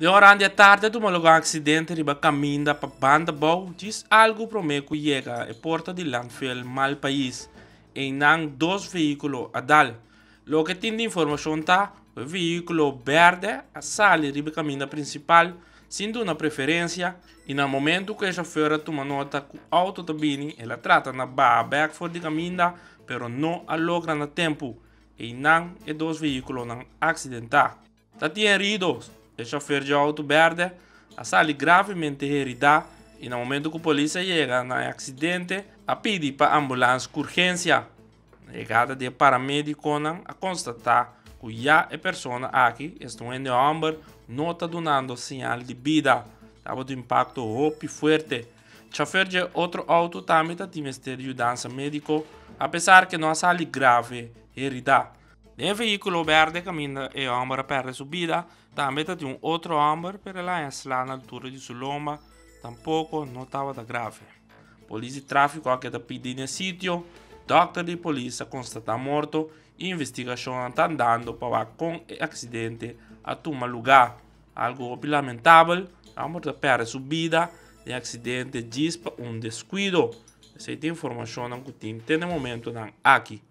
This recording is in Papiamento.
Den oranan di e tardi a tuma lugar un accidente riba caminda pa Banda Bou djis algo prome cu yega e porta di landfill Mal Pais. Eynan dos vehiculo a dal. Loke tin di informacion ta cu e vehiculo berde a sali riba e caminda principal sin duna preferencia y na momento cu e chofer a tuma nota cu auto ta bini el a trata na baha bek for di caminda pero no a logra na tempo. Eynan e dos vehiculonan accidenta. Ta tin herido. E chofer dje auto berde a sali gravemente herida y na momento cu polis a yega na e accidente a pidi pa ambulans cu urgencia. Na yegada di e paramediconan a constata cu ya e persona aki, esta un hende homber, no ta dunando señal di bida. Tabata un impacto hopi fuerte. Chofer dje otro auto tambe ta tin mester di yudansa medico apesar cu no a sali grave herida. Den e vehíkulo bèrdè kaminda e hòmber a pèrdè su bida, tambe ta tin un otro hòmber, pero el a haña sla na altura di su lomba, tampoko no tabata grave. Polis di tráfiko a keda pidi n'e sitio, dòkter di polis a konstatá morto i investigashonnan ta andando pa wak kon e aksidente a tuma lugá. Algu hopi lamentabel, e hòmber ta pèrdè su bida den aksidente djis pa un deskuido. Esei ta informashonnan ku tin te na e momentunan aki.